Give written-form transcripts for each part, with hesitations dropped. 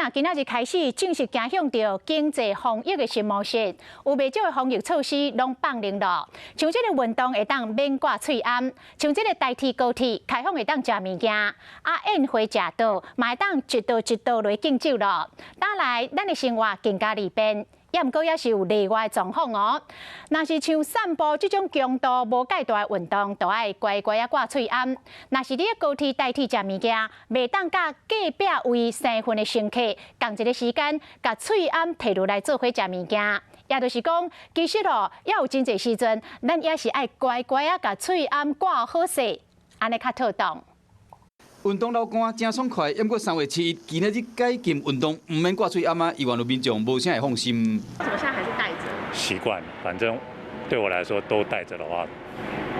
啊，今仔日開始正式走向著經濟防疫的新模式，有袂少的防疫措施攏放寬囉。像這个運動會當免掛喙罨，像這个台鐵高鐵開放會當食物件，啊宴會食桌嘛會當一桌一桌來敬酒囉。當來咱的生活更加利便。也毋過也是有例外狀況哦。若是像散步這種強度無蓋大的運動，就愛乖乖仔掛喙罨。若是你佇高鐵代替食物件，袂當佮隔壁位生份的乘客仝一个時間，共喙罨提落來做伙食物件。也就是講，其實哦，猶有真濟時陣，咱也是愛乖乖仔共喙罨掛好勢，按呢較妥當。運動流汗誠爽快，毋過3月7日今仔日解禁運動，毋免掛喙罨啊，猶原有民眾無啥會放心。怎麼現在還是戴著？習慣，反正對我來說都戴著的話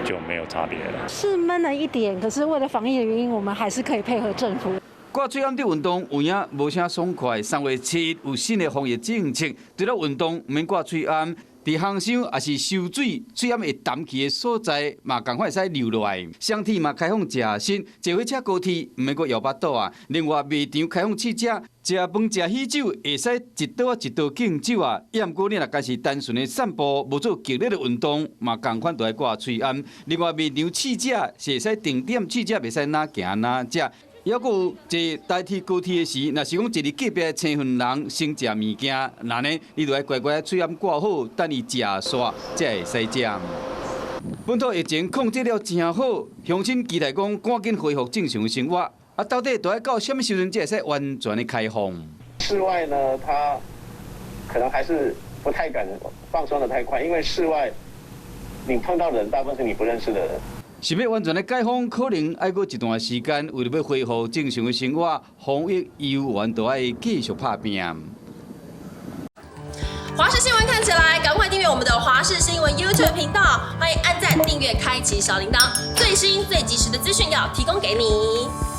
就沒有差別了。是悶了一點，可是為了防疫的原因，我們還是可以配合政府。掛喙罨佇運動有影無啥爽快。3月7日有新的防疫政策，除了運動毋免掛喙罨。佇烘箱抑是收水，喙罨會澹去的所在，嘛仝款會使留落來。雙鐵嘛開放食食，坐火車高鐵毋免閣枵腹肚啊。另外賣場開放試食，食飯食喜酒會使一桌仔一桌敬酒啊。也毋過你若干是單純的散步，無做劇烈的運動，嘛仝款都愛掛喙罨。另外賣場試食是會使定點試食，袂使哪行哪食。猶閣有坐台鐵高鐵的時，若是講坐佇隔壁的生份人先食物件，那呢你就愛乖乖喙罨掛好，等伊食煞才會使食。本土疫情控制了誠好，鄉親期待講趕緊恢復正常生活。啊，到底著愛到啥物時陣才會使完全的開放？室外呢，他可能還是不太敢放鬆得太快，因為室外你碰到的人大部分是你不認識的人。是欲完全的解封，可能愛閣一段時間。為著欲恢復正常的生活，防疫猶原都愛繼續拍拚。華視新聞看起來，趕快訂閱我們的華視新聞 YouTube 頻道，歡迎按讚、訂閱、開啟小鈴鐺，最新最及時的資訊要提供給你。